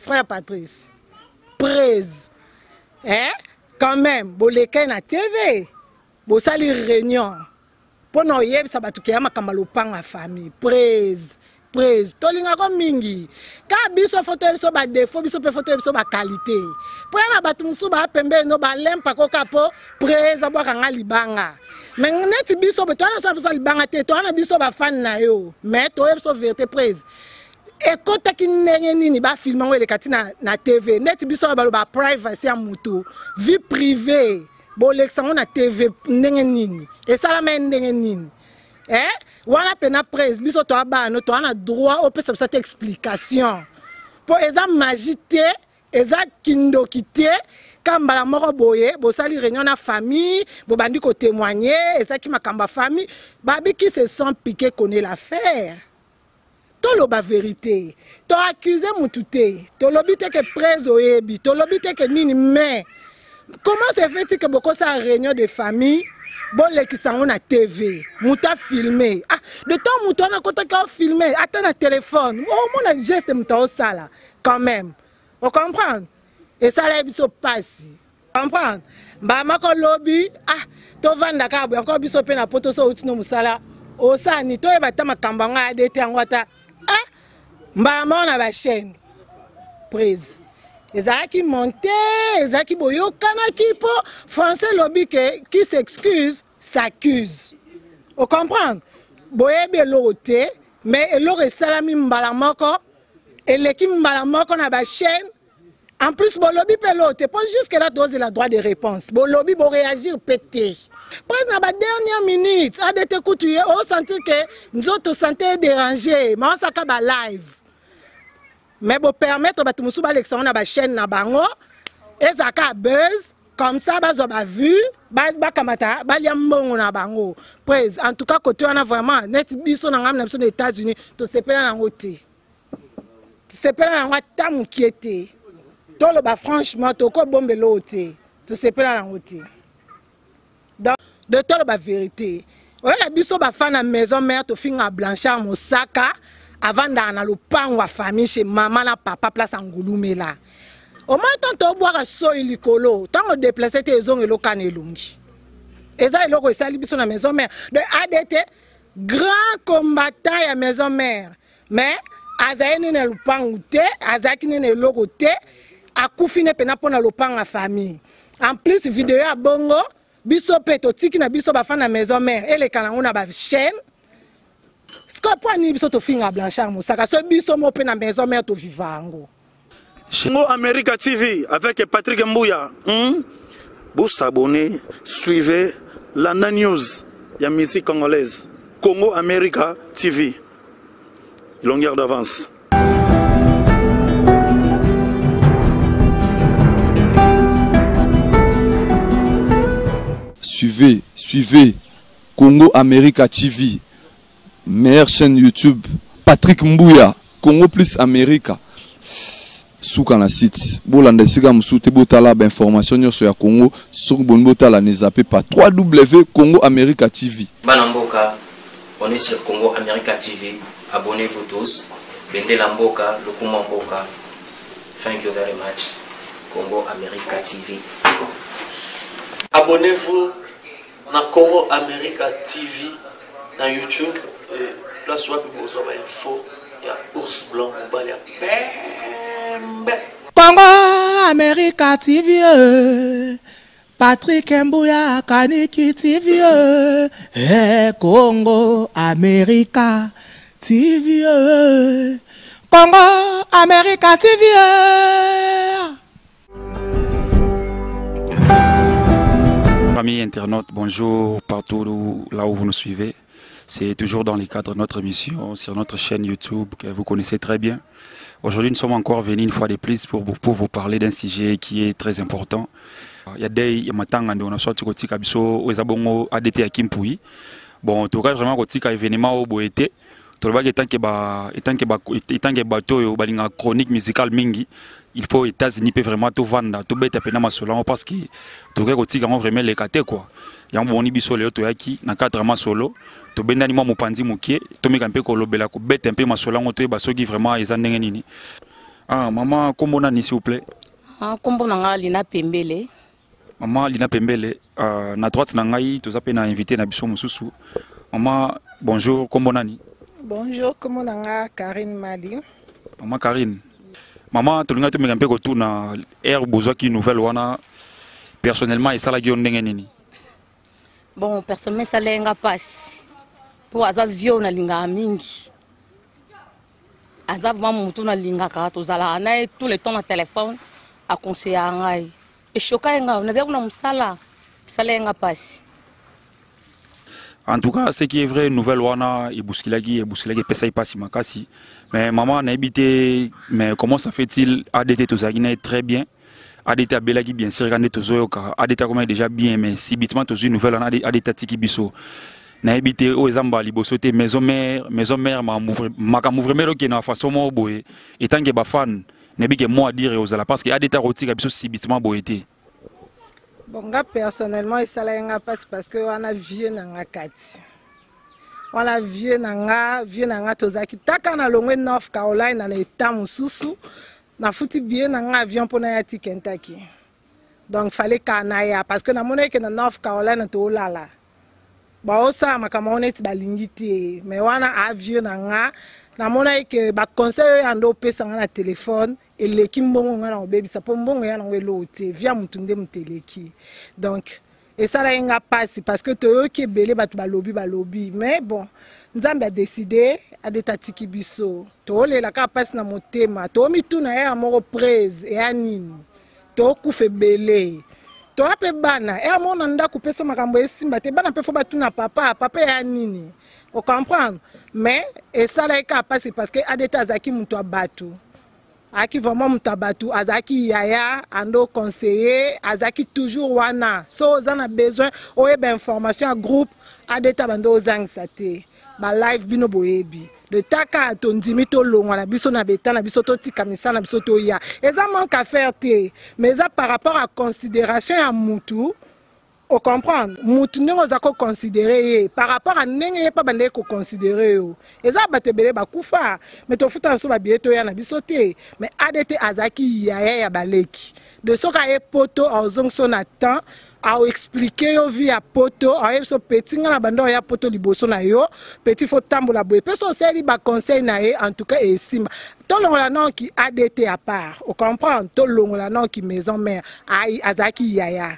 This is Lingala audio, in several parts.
Frère Patrice, prese eh? Quand même bolekai na TV, bosali réunion mpo na oyebisa bato keya makambo ya lopanga famille. Prese, prese tolingako mingi ka biso fo toyebi biso badefo, biso mpe fo toyebi biso bakalite, mpo ya na bato mosusu baa pembeni no balempa koka mpo prese abwaka nga libanga. Me neti biso boye towana biso biso libanga te, towana biso bafani na yo, me toyebi biso verité. Prese ekotaki ndenge nini bafilme yango eleka ti na TV? Neti biso oyo baloba privacy ya motu, vie privée, bolekisa yango na TV ndenge nini? Esalama ye ndenge nini? Eh? Wana pena prese biso toa bana, toa na droit opesa biso ata explication, mpo eza magie te, eza kindoki te. Ka mbala moko boye bosali réunion na famille, bobandi kotémoigne, ezalaki makambo ya famille. Babi qui se sent piqué connaît l'affaire. Toloba vérité, toaccuse mutu te, tolobi te ke prese oyebi, tolobi te ke nini, mais comment se fait-il que bokosala réunion de famille, bolekisa yango na TV, moto afilme? Ah, de temps moto wana akotaki afilme ata na telefone, omona geste moto aosala quand même, ocomprendre. Esala ye biso pasi comprendre. Mbala moko lobi, ah, tovanda kaka boye encore. Biso mpe na poto, so outi no mosala, osala nini? Toyeba ata makambo yango aya te yango ata, ah, mbala moko na bachaîne prise ezalaki monte, ezalaki boyokanaki, mpo français elobi ke qui s'excuse s'accuse, ocomprendre. Boyebi eloko te, mais eloko esalami mbala moko, eleki mbala moko na bachaîne. En plus bolobi mpe eloko te, mpo jusque là tozela droit de réponse. Bolobi boréagir mpe te. Presque na badernière minute, ADT kutu ye osentir ke nzoto santé edérange, maosaka balive, mais bopermettre bato mosusu balekisa yango na bachaîne na bango, ezalaka buzz comme ça, bazwa bavue, bakamata, balia mbongo na bango. Prese, en tout cas côté wana vraiment, neti biso na ngambi na biso na États-Unis, tosepela nango te, tosepela nango ata mokie te. Toloba franchement, tokobombela oyo te, tosepela nango te. Donc de toloba vérité, oyela biso bafan na maison mère, tofinga Blanchard Mosaka avandaka na lopango ya famille chez mama na papa, place ya Ngulumela. Omoi ntango tobwaka soi likolo, ntango déplace te, ezonga eloka na elongi. Eza eloko esali biso na maison mère de ADT, grand combattant ya maison mère, mais azali nini na lopango te, azalaki nini eloko te, akufi ne mpena mpo na lopango ya famille. En plus video ya bongo, biso mpe totiki na biso bafan na maison mère, eleka nango na bachaîne. Sikoyo mpo anini biso tofinga Blanchard Mosaka, so biso mo mpe na maison mère toviva yango? Congo America TV avec Patrick Mbouya. Vous s'abonnez, suivez Landa News, ya musique congolaise. Congo America TV. Longueur d'avance. Suivez, suivez Congo America TV, meilleure chaîne YouTube. Patrick Mbouya, Congo plus America. Suka na site bolanda esika mosusu te, botala bainformation nyonso ya Congo. Soki bolingi botala, ne zappe pas 3W Congo America TV. Bana mboka, on est sur Congo America TV. Abonnez-vous tous. Bendela mboka, lokuma mboka. Thank you very much. Congo America TV. Abonnez-vous na Congo America TV na YouTube, et place wapi bozwa ba info ya ours blanc, mobali ya pembe. Congo America TV, Patrick Mbuya Kaniki TV, eh, Congo America TV, Congo America TV. Amis internautes, bonjour partout là où vous nous suivez. C'est toujours dans le cadre de notre émission sur notre chaîne YouTube que vous connaissez très bien. Aujourd'hui, nous sommes encore venus une fois de plus pour vous parler d'un sujet qui est très important. Il y a des matanga on a sorti kotika biso oza bongo ADT ya Kimpui. Bon, en tout cas vraiment kotika événement au boété. Tolobaki etant que bato oyo balinga chronique musicale mingi, il faut États-Unis peut vraiment tout vendre, tout bête pena masolo, parce que tokoki kotika yango vraiment eleka te quoi. Yango boni biso lelo toyaki na cadre masolo, tobendani mwa mopanzi mokie, tomeka mpe kolobela, kobeta mpe masolo yango, toyeba soki vraiment eza ndenge nini. Ah, mama, kombo nani s'il vous plaît? Ah, kombo na nga Lina Pembele. Mama Lina Pembele, na droite na ngai toza pe na invité na biso mosusu. Mama, bonjour, kombo nani? Bonjour, kombo na nga Karine Mali. Mama Karine. Mama, tolinga tomeka mpe kotuna air bozwaki nouvelle wana personnellement esalaki yo ndenge nini? Bon, personnellement esalaki nga mpasi mpo aza vieux nalingaka mingi. Aza vraiment motu nalingaka, tozalaka na ye tout le temps na téléphone, aconseillaka ngai. Eshoka ye nga, nazali kuna mosala, esala ye nga mpasi. En tout cas, ce qui est vrai, nouvelle wana ebousculaki, ebousculaki epesaki mpasi makasi. Mais maman nayebi te, mais comment ça fait-il ADT tozalaki na ye très bien. ADT abelaki bien sûr kande tozoyoka ADT akomaki déjà bien, mais subitement tozwi nouvelle wana ADT atiki biso. Nayebi te oyo eza mbala liboso te, maison mère, maison mère makambo vraiment elokende na façon moko boye. Etant que bafan, nayebi ke mot à dire ozala parce que ADT akotika biso subitement boye te. Bon, nga personnellement esalaki nga mpasi parce que wana vieux na nga kati. Wana vieux na nga, vieux na nga tozalaki taka na longwe North Carolina na état mosusu, nafuti billet na nga avion mpona ya ti Kentucky. Donc fallait ka na ya parce que namonaki ke na North Carolina tolala. Baosala makambo yango neti balingi te, mais wana a vieux na nga namonaki ke ba conseil oyo ya ndo opesa nga na téléphone eleki mbongo nga na kobebisa mpo mbongo ya nango eloko te, via mutu nde mutu eleki. Donc esalaki nga mpasi parce que toyoki ebele bato balobi balobi, mais bon Nzambe a décidé adeta atiki biso. Tolela kaka mpasi na motema, tomituna ya moko prese eya nini, tokufa ebele, toya mpe bana eya moko na ndako mpe so makambo esimba te, bana mpe fo batuna papa, papa eya nini, ocomprendre. Mais esalaki kaka mpasi parce que ADT azalaki moto ya bato, azalaki vraiment moto ya bato, azalaki yaya ando conseiller, azalaki toujours wana. So oza na besoin oyeba information ya groupe ADT bando ozangisa te ba live bino boyebi. De taka tondimi tolongwa na biso na beta na biso totika misala na biso toya. Eza manque à faire te, mais eza par rapport à considération ya mutu. O comprendre mutu ndenge oza ko considérer ye par rapport à ndenge ye pa bandeki ko considérer yo. Eza bato ebele bakufa, mais tofuta biso ba billet toya na biso te. Mais ADT azalaki yaya ya baleki. De soki aye poto azongiso na temps, ao expliquer yo vie ya poto, ayebi so petit nga na bando ya poto liboso na yo, petit faut tambola boye. Pe so osali ba conseil na ye, en tout cas esimba. Tolongola non ki ADT à part, o comprendre? Tolongola non ki maison mère, ai azalaki yaya.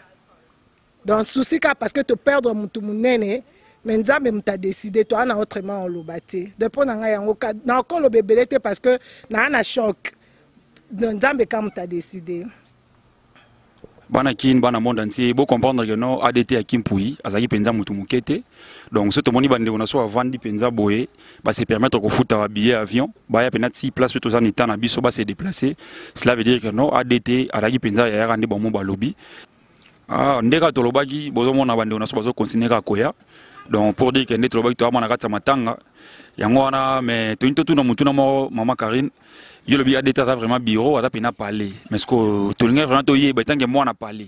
Donc souci ka parce que to perdre mutu munene, mais Nzambe mutu a décidé toi na autrement oloba te. De pona nga yango ka na koloba ebele te parce que na na choc. Donc Nzambe ka mutu a décidé. Bana kin bana monde entier bo comprendre que non ADT ya Kimpuyi azaki penza mutu mukete. Donc ce tomoni bande on a so avandi penza boye ba se permettre ko futa ba billet avion ba ya pena ti place to za ni temps na biso ba se déplacer. Cela veut dire que non ADT azaki penza ya ya rande bon mo balobi. Ah, ndeka tolobaki bozomona bande on a so bazo continuer ka koya. Donc pour dire que nde tolobaki to amana kati ya matanga yango wana, mais toyini totuna mutu na moko mama Karine yo lobi ADT aza vraiment bureau aza pena parler, mais ce que tolinga vraiment toyeba etanke mwana parler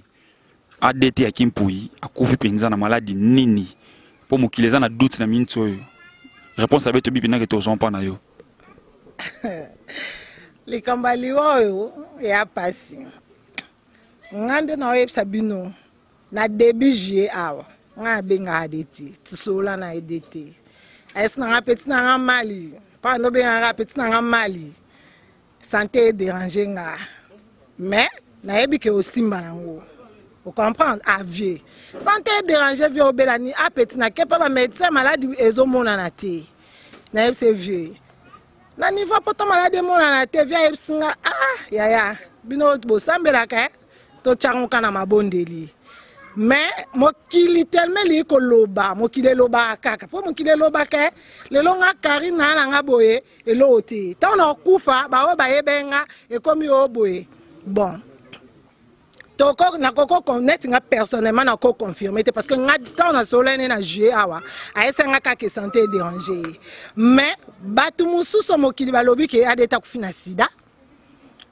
ADT ya Kimpuyi akufi penza na maladie nini po mokili eza na doute na minute oyo. Réponse abe tobi pena ke tozon pa na yo. Likambo ya liwa oyo ya pasi. Nga nde naoyebisa bino na début juillet awa nga nabenga ADT tusola na ADT ayesi na nga petit na nga mali pa ndo benga nga petit na nga mali santé déranger nga mais nayebi ke osimba nango. Vous comprendre? Ah vieux. Santé déranger vieux obelani ah petit na kepa ba médecin malade ezomonana te. Nayebi c'est vieux. Na niveau poto malade emonana te vieux ayebisi nga ah yaya bino bosambelaka eh? Totyango kaka na mabondeli. Mais mokili tellement elingi koloba, mokili elobaka kaka po mokili elobaka eh? Lelo nga Karine na nga boye eloko te. Ntango nakokufa baoyo bayebe nga ekomi oyo boye. Bon. Toko nakoko neti nga personnellement nako confirmer te parce que nga ntango nasolola ne na juillet awa ayesa nga kaka santé déranger. Mais bato mosusu mokili balobi ke ADT akufi na sida.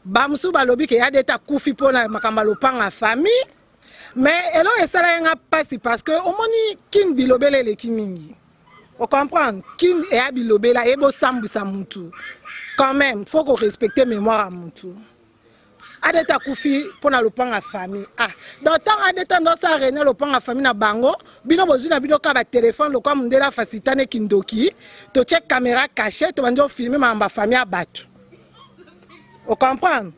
Ba mosusu balobi ke ADT akufi mpona makambo ya lopanga famille. Mais eloko esalaki nga mpasi parce que omoni kin bilobela eleki mingi. O comprendre? Kin eya bilobela ebosambwisa mutu. Quand même, faut ko respecter mémoire ya mutu. ADT akufi mpo na lopango ya famille. Ah, donc ntango ADT ando asala réunion lopango ya famille na bango, bino bozwi na bino kaka batelefone lokola mondele afasita ne kindoki, totie caméra caché, tobandi ofilme makambo ya famille ya bato. Ocomprendre?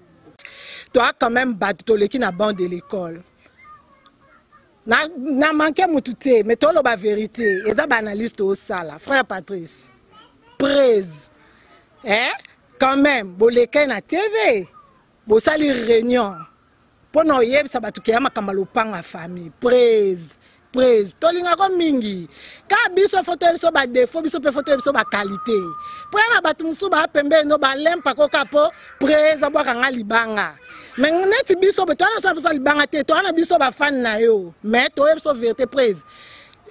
Toa quand même bato toleki na banc de l'école. Na, na manque mutu te, mais toloba vérité, eza ba analyse tosala. Frère Patrice, prese, eh? Quand même, bolekaki na TV, bosali réunion mpo na oyebisa bato keya makambo ya lopango ya famille. Prese, prese, tolingako mingi kaka biso fo toyebi biso badefo, biso mpe fo toyebi biso bakalite. Mpo ya na bato mosusu baa pembeni no balempako kaka mpo prese abwaka nga libanga. Mais neti biso boye towana biso libanga te, towana biso bafane na yo, mais toyebi biso vérité. Prese,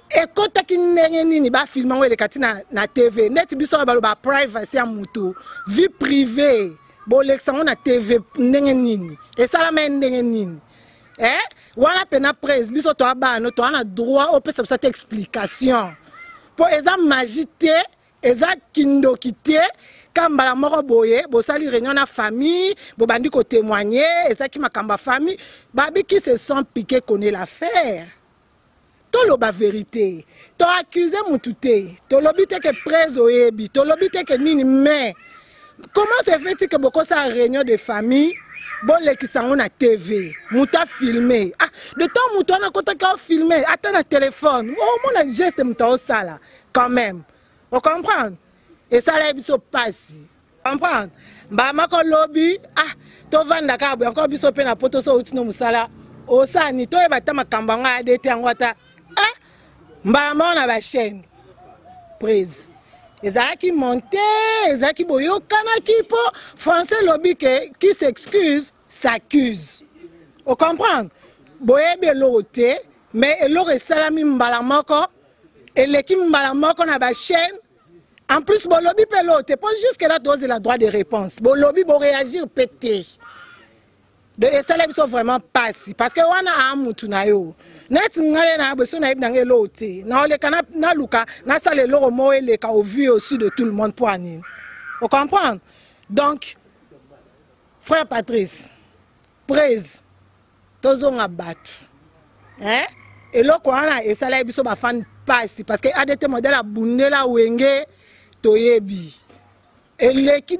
ekotaki ndenge nini bafilme yango eleka ti na, na TV? Neti biso oyo baloba privacy ya motu, vie privée, bolekisa yango na TV ndenge nini? Esalama ye ndenge nini? Eh? Wana pena prese, biso toa bana, toa na droit opesa biso ata explication, mpo eza magie te, eza kindoki te. Ka mbala moko boye bosali réunion na famille, bobandi kotémoigne, ezalaki makambo ya famille. Babi qui se sent piqué connaît l'affaire. Toloba vérité, toaccuse mutu te, tolobi te ke prese oyebi, tolobi te ke nini, mais comment se fait-il que bokosala réunion de famille, bolekisa yango na TV, moto afilme? Ah, de temps moto wana akotaki afilme ata na telefone, omona geste moto aosala quand même, ocomprendre? Esala ye biso pasi, comprendre? Mbala moko lobi, ah, tovanda kaka boye encore. Biso mpe na poto, so outi no mosala, osala ni toyeba ata makambo yango ya ADT yango ata, ah, mbala moko na bachaîne prise ezalaki monte, ezalaki boyokanaki, mpo français lobi ke qui s'excuse s'accuse. Ocomprendre? Boyebi eloko te, mais eloko esalami mbala moko, eleki mbala moko na bachaîne. En plus bolobi mpe eloko te, mpo jusque là tozela droit de réponse. Bolobi boréagir mpe te. De esala biso vraiment pasi, parce que wana aa mutu na yo. Neti ngai na boso nayebi nanga eloko te, naoleka naluka nasala eloko moko eleka au vu aussi de tout le monde, mpo anini? Ocomprendre? Donc frère Patrice, prese, tozonga bato, hein? Eloko wana esalaki biso bafani pasi, parce que ADT modèle abundela Wenge, toyebi eleki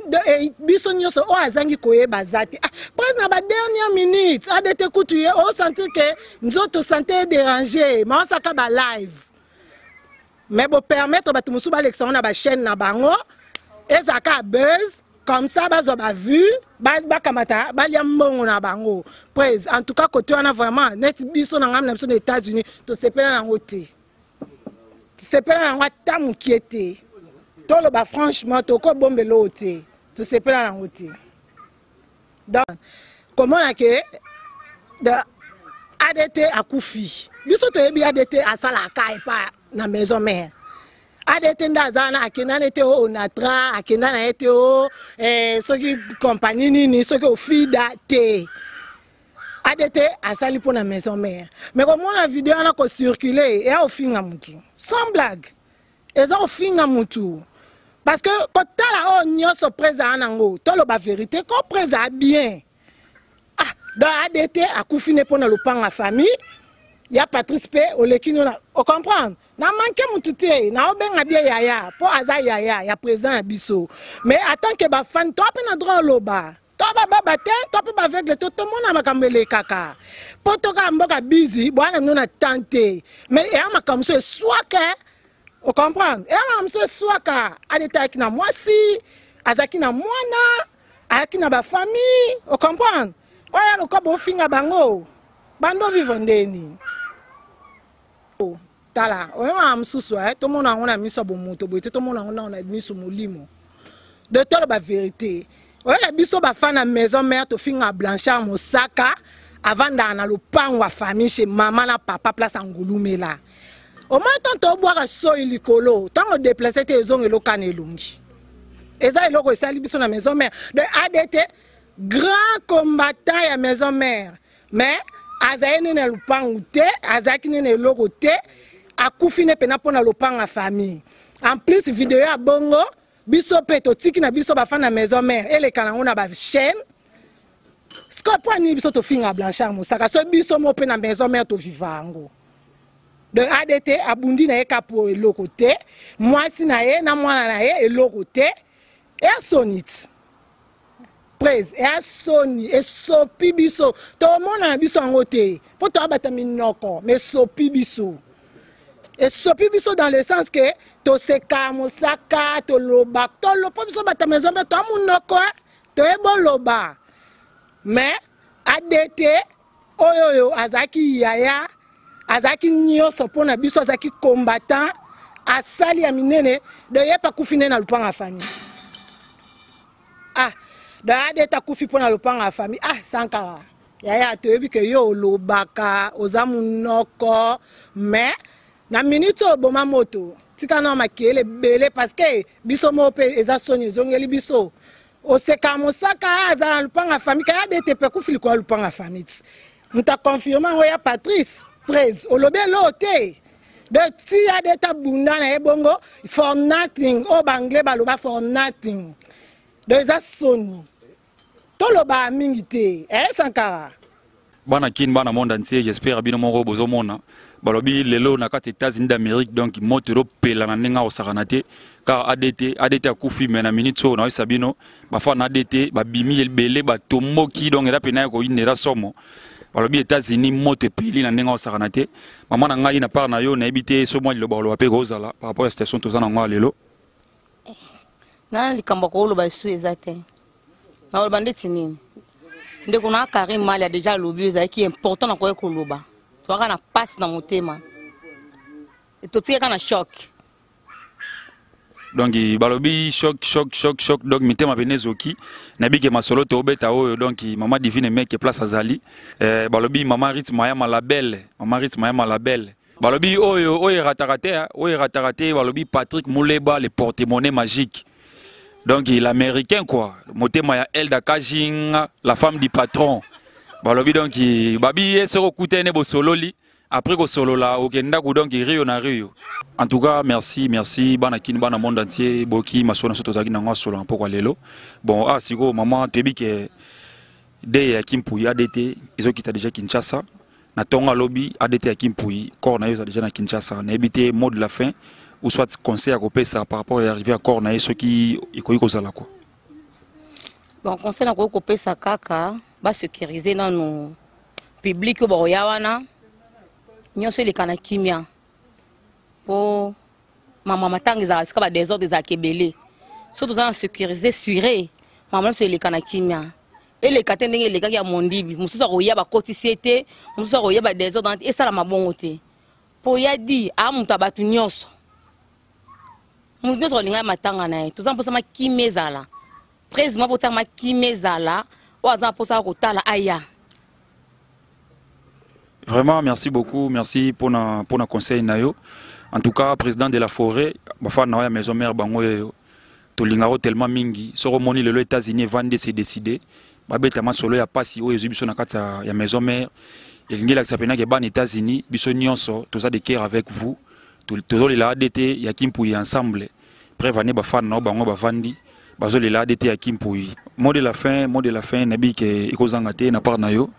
biso nyonso. Oyo azangi koyeba aza te. Ah, presque na badernière minute ADT kutu ye osentir ke nzoto santé edérange, maosaka balive, mais bopermettre bato mosusu balekisa yango na bachaîne na bango, ezalaka buzz comme ça, bazwa bavue, bakamata, balia mbongo na bango. Prese, en tout cas côté wana vraiment, neti biso na ngambi na biso na États-Unis, tosepela nango te, tosepela nango ata mokie te. Toloba franchement, tokobombela oyo te, tosepela nango te. Donc komona ke ADT akufi, biso toyebi ADT asalaka epa na maison mère. ADT nde aza wana, akenda na ye te o Onatra, akenda na ye te o soki kompagnie nini, soki ofida te. ADT asali mpo na maison mère, mais komona video wana kocircule, eya ofinga mutu, sans blague, eza kofinga mutu, parce que kotala oyo nyonso prese aa nango, toloba vérité ko prese a bien. Ah, donc ADT akufi ne mpo na lopanga famille ya Patrice mpe oleki no na ocomprendre. Na manke mutu te, naobenga bie yaya mpo aza yaya ya président ya biso, mais en tant que bafani, toa mpe na droit oloba. To bababa te, to mpe baveugle te, tomona makambo elekaka mpo tokaa mboka bizi bwana bino na tan te, mais eya makambo mosusu eswaka, ocomprendre? Eya makambo mosusu eswaka. ADT ayaki na mwasi, azalaki na mwana, ayaki na bafamille, ocomprendre? Oyo ya lokola bofinga bango bando vivre ndeni. Tala oyo makambo mosusu, tomona yango na miso ya bomoto boye te, tomona yango nao na miso molimo de toloba vérité. Oyo na biso bafan na maison mère, tofinga Blanchard Mosaka avandaka na lopango ya famille chez mama na papa, place ya Ngulumela. Omoi ntango tobwaka soi likolo, ntango déplace te, ezonga eloka na elongi. Eza eloko esali biso na maison mère de ADT, grand combattant ya maison mère, mais azali nde na lopangu te, azalaki nde na eloko te, akufi nde mpena mpo na lopango ya famille. En plus video ya bongo. Biso mpe totiki na biso bafan na maison mère eleka nango na bachaîne. Sikoyo mpo anini biso tofinga Blanchard Mosaka so biso mo mpe na maison mère toviva yango? Donc ADT abundi na ye kapo eloko te, mwasi na ye na mwana na ye eloko te. Eya soni ti prese, eya soni, esopi biso. Tomona na biso yango te mpo toabata minoko, mais esopi biso, esopi biso dans le sens que toseka Mosaka, toloba tolopo biso bata maison mpe toa monoko toyeboloba. Mais ADT oyo oyo azalaki yaya, azalaki nyonso mpo na biso, azalaki combattant, asali ya minene. De ye mpe akufi nde na lopanga ya famille. Ah, donc ADT akufi mpo na lopanga ya famille. Ah, Sankara yaya, toyebi ke yo olobaka, oza monoko, mais na minute oyo oboma moto, tika na makele ebele, parce que biso moko mpe eza soni ezongeli biso. Oseka Mosaka aza na lopanga famille, kaya ADT mpe akufi likolo ya lopanga famille ti moto aconfirme yango ya Patrice Prese olobi eloo te. Donc ti ADT abunda na ye bongo for nothing, oyo baanglais baloba for nothing. Donc eza soni, toloba mingi te eh, Sankara. Bana Kin, bana monde entier, j'espère bino moko bozomona. Balobi lelo na kati États-Unis d'Amérique, donc moto ezopela na ndenge akosakana te, car ADT akufi. Mais na minute oyo nayoyisa bino, bafana na ADT babimi ebele, batomboki. Donc eza pena ya koyindela somo. Balobi États-Unis moto epeli na ndenge akosakana te. Mama na ngai, na part na yo, nayebi te so mwa liloba koloba mpe kozala par rapport ya situation toza nango ya lelo. Na likambo ya koloba lisusu eza te. Nakoloba ndeti nini? Ndeko na Karim Mali déjà alobi, ezalaki important na koya koloba. Toyaka na pasi na motema, totikaka na choc. Donc balobi choc, choc, choc, choc. Donc mitema pene ezoki. Nayebi ke masolo toobeta oyo. Donc mama Divine Meke, place azali eh, balobi mama Rit Mayama la belle, mama Rit Mayama la belle, balobi oyo oyo erataka te, oyo erataka te. Balobi Patrick Muleba, le porte-monnaie magique, donc l'américain quoi, motema ya Elda Kajing, la femme du patron. Balobi donc babi ye soki okutene bosololi, après kosolola okendako. Donc Rio na Rio. En tout cas merci, merci bana Kini, bana monde entier. Boki masolo na so tozalaki nango asolola mpokwa lelo. Bon, ah, sikoyo mama, toyebi ke de ya Kimpui ADT ezokita déjà Kinshasa na ntongo. Alobi ADT ya Kimpui, corps na ye eza déjà na Kinshasa. Nayebi te mot de la fin ou soit conseil ya kopesa par rapport ya arrivé ya corps na ye, soki ekoki kozala quoi. Bon, conseil nakoki kopesa kaka, basécuriser nanu public oyo bakoya wana nyonso, eleka na kimia, mpo mama matanga ezalaka esika badésordre ezalaka ebele. So toza na sécurisé sûre, mama nyonso eleka na kimia, eleka te ndenge elekaki ya Mondibi. Mosusu akoya bakotisi ye te, mosusu akoya badésordre esalama bongo te, mpo ya di aa moto ya bato nyonso, moto nyonso akolinga ya matanga na ye. Toza mposa makimia ezala président, mpo tiaka makimia ezala, oyo aza na mposa ya kotala aya. Vraiment, merci beaucoup. Merci pour la conseil na yo. En tout cas, président de la forêt, bafana na ya maison mère bango yo. Tolingaro tellement mingi. Soro moni lelo États-Unis evandi se décider. Babeta masolo ya pasi oyo ezwi biso na kati ya maison mère. Elingi elakisa mpenza ke bana États-Unis, biso nyonso toza de cœur avec vous. Tozolela ADT ya Kimpui ensemble. Preuve ane bafana na bango bavandi bazolela ADT ya Kimpui. Mot de la fin, mot de la fin, nayebi ke ekozanga te na part na yo.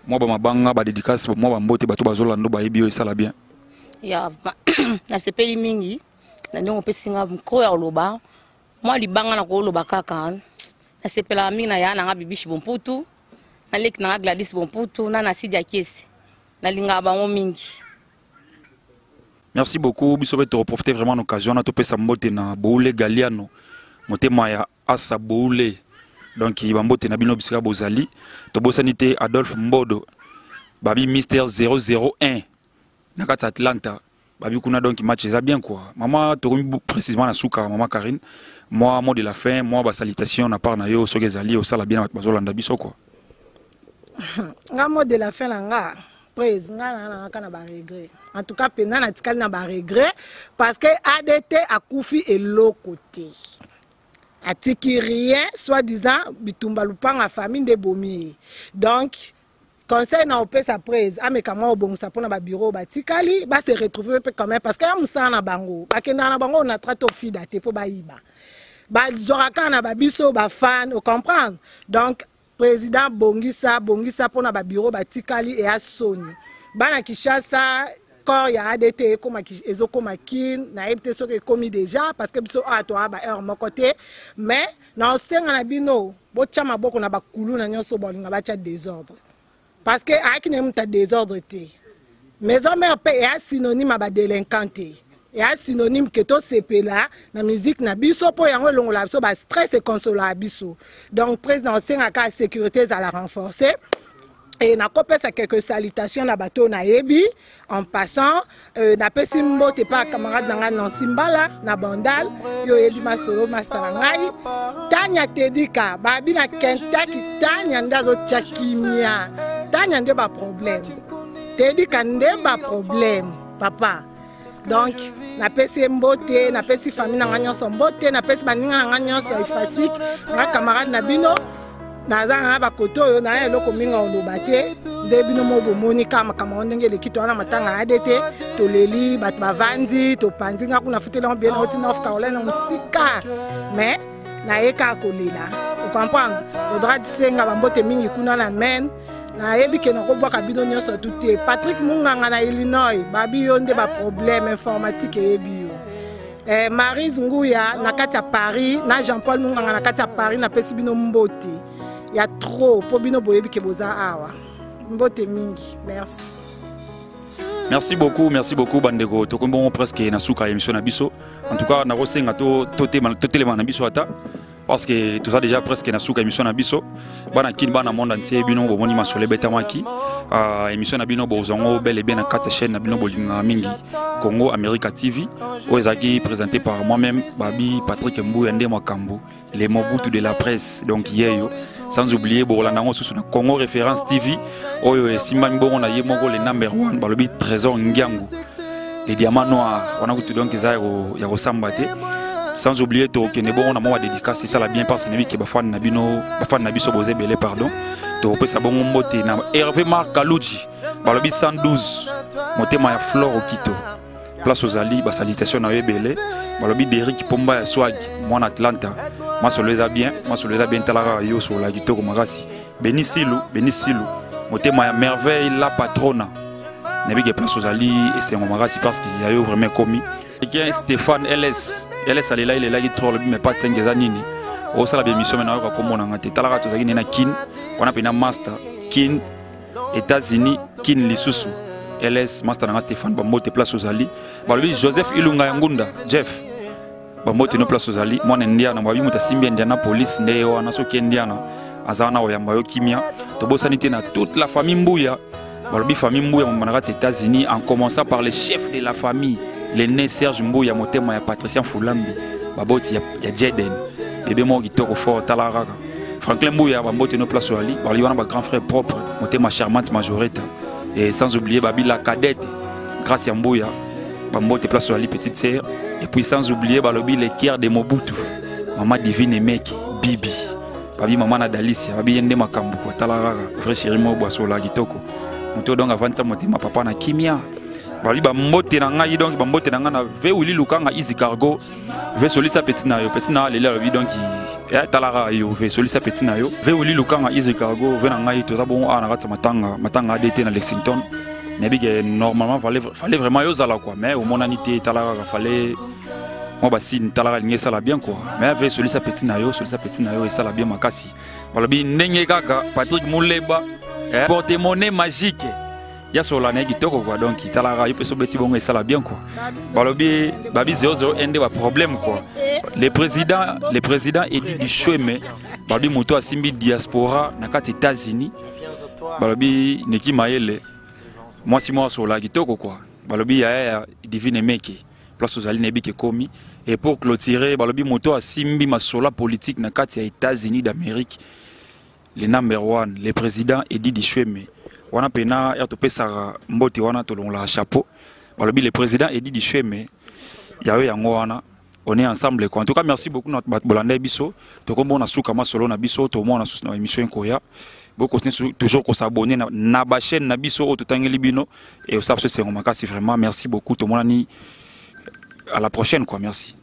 Mwa bamabanga, badédicace, mwa bambote, bato bazolanda, bayebi oyo esala bien. Ya, nasepeli mingi na ndenge opesi nga micro ya koloba mwa libanga. Na koloba kaka, nasepelaka mingi na ya nanga Bibishi Bomputu, na leki nanga Gladys Bomputu, na Nasidi ya Kiesi. Nalingaka bango mingi. Merci beaucoup. Biso mpe toprofite vraiment na occasion wana, topesa mbote na Boule Galiano, motema ya Asa Boule. Donc bambote na bino bisika bozali. Tobosani te Adolphe Mbodo, babi Mister 001 na kati ya Atlanta, babi kuna. Donc match eza bien quoi. Mama, tokomi précisément na suka. Mama Karine, moi mot de la fin, moi basalutation na part na yo, soki ezali osala bien na bato bazolanda biso quoi. Nga, mot de la fin na nga, prese, nga na nanga na baregret. En tout cas mpenza natikali na baregret, parce que ADT akufi eloko te, atiki rien, soit disant bitumba lupanga famille nde ebomi ye. Donc conseil na opesa prese, ameka mwa obongisa mpona babiro batikali base retrouve mpe quand même, parce que ya mosala na bango, bakendaka na bango onatra to fida te mpo bayiba. Bazwaka kaka na babiso bafan, ocomprendre? Donc président, bongisa, bongisa mpona babiro batikali eya soni. Bana Kinshasa, corps ya ADT ekoma, ezokoma Kin, nayebi te soki ekomi déjà, parce que biso awa toya ba heure moko te. Mais na osenga na bino, botya maboko na bakulu na nyonso balinga batya désordre, parce que ayaki na ye moto ya désordre te. Maison Mère mpe eya synonyme ya badélinquant te, eya synonyme ke tosepela na musique na biso, mpo yango elongola biso bastress, ekonsolaka biso. Donc président, osengaka sécurité ezala renforcée. E nakopesa quelques salutations na bato oyo nayebi en passant. Napesi mbote epa camarade na ngai Nancy Mbala na Bandal, yo oyebi masolo, masta na ngai Tanya Tedika babi na Kentucky. Tanya nde azotia kimia, Tanya nde baproblème, Tedika nde baproblème, papa. Donc napesi ye mbote, napesi famille na ngai nyonso mbote, napesi baninga na ngai nyonso ifasik. Nga camarade na bino, naza na bakote oyo na eloko mingi oloba te. Nde bino mo bomoni kaka makambo yango ndenge eleki. Towana matanga ya ADT, toleli, bato bavandi, topanzi. Nga kuna futeli yango bien, nauti North Carolina, mosika, mais naye kaka kolela, ocomprendre? Audra Senga, bambote mingi kuna na Maine. Nayebi ke nakobwaka bino nyonso tu te. Patrick Munganga na Illinois, babi yo nde baproblème informatique eyebi yo. Marise Nguya na kati ya Paris na Jean Paul Munganga na kati ya Paris, napesi bino mbote ya trop, mpo bino boyebi ke boza awa. Mbote mingi, merci. Merci beaucoup, merci beaucoup bandeko. Tokomi bongo presque na suka ya émission na biso. En tout cas, nakosenga totelema na biso ata, parce que toza déjà presque na suka émission na biso. Bana Kini, bana monde entier, bino bomoni masolo ebetamaki. Émission na bino bozwango bel et bien na kati ya chaîne na bino bolingaka mingi, Congo America TV, oyo ezalaki présenté par moi-même, babi Patrick Mbuya nde makambo, les Mobutu de la presse. Donc yeyo, sans oublier bolanda yango susu na Congo Référence TV, oyo esimbami bongo na ye moko le number one, balobi Trésor Ngiangu, les diamants noirs wana kutu. Donc eza ya kosamba te. Sans oublier tokende bongo na mwa badédicace, esala bien, parce que nayebi ke bafani na bino, bafani na biso boza ebele. Pardon, tokopesa bongo mbote na Hervé Marc Kaluji, balobi 112, motema ya Flore Okito, place ozali, basalutation na yo ebele. Balobi Derik Pomba ya Swag, mwana Atlanta, masolo eza bien, masolo eza bien. Tala kaka yo, solola kitoko makasi. Beni Silu, Beni Silu, motema ya Merveille la Patrona, nayebi ke place ozali esengo makasi, parce que ya yo vraiment ekomi. Stéphane LS, LS alela, elelaki trop, alobi mais pas 5 eza nini, osala bémission me nayoka komonanga te. Talaka, tozalaki nde na Kin wana mpena, master Kin, États-Unis, Kin lisusu. LS, master nanga Stéphane, bambote place ozali. Balobi Joseph Ilunga ya Ngunda, Jeff, bambote no place ozali, mwana Indiana. Babi moto asimbi Indianapolis nde ye wana. Soki Indiana aza wana, koyamba yo kimia. Tobosani te na toute la famille Mbuya, balobi famille Mbuya moma na kati États-Unis, en commençant par le chef de la famille, l'aîné Serge Mbuya, motema ya Patricien Fulambi, baboti ya Jeden, bebe moko kitoko fort. Tala kaka Franklin Mbuya, bambote no place oyali. Balobi wana bagrand frère propre, motema charmante Majoreta. Et sans oublier babi la cadette Grâce ya Mbuya, bambote place oyali, petite sœur. Et puis sans oublier balobi le cœur de Mobutu, mama Divine Emeki Bibi, babi mama na Dalisia, babi ye nde makambo kwa. Tala kaka vrai chéri moko bwasola kitoko, moto donc avandisa motema papa na kimia. Balobi bambote na ngai, donc bambote na ngai na ve Wili Lukanga, Easy Cargo. Ve solisa petit na yo, petit na leli, alobi donc talaka yo, ve solisa petit na yo, ve Wili Lukanga, Easy Cargo, ve na ngai. Toza bongo awa na kati ya matanga, matanga ADT na Lexington. Nayebi ke normalement fallait vraiment yo ozala quoi, mais omonani te. Tala kaka, fallait mwa basine. Talaka, lingi esala bien quoi, mais ve solisa petit na yo, solisa petit na yo, esala bien makasi. Balobi ndenge kaka Patrick Muleba, porte-monnaie magique ya solola na ye kitoko quoi. Donc talaka yo mpe so obeti bongo, esala bien quoi. Balobi babi 00 nde baproblème quoi. Le président Edi Dishweme, balobi moto asimbi diaspora na kati États-Unis, balobi neki mayele, mwasi moko asololaka kitoko quoi. Balobi yaya ya Divine Emeki, place ozali, nayebi ke ekomi. Et pour clôturer, balobi moto asimbi masolo politique na kati ya États-Unis d'Amérique, le number one, le président Edi Dishweme wana mpena ya topesaka mbote wana, tolongolaka chapeau. Balobi le président Edi Dishweme, yayo yango wana, on est ensemble quoi. En tout cas, merci beaucoup na bato bolanda biso. Tokomona suka masolo na biso, tomona susu na émission ekoya. Bokontinue toujours kosabonner na bachaîne na biso oyo totangeli bino et osala biso esengo makasi vraiment. Merci beaucoup, tomonani à la prochaine quoi, merci.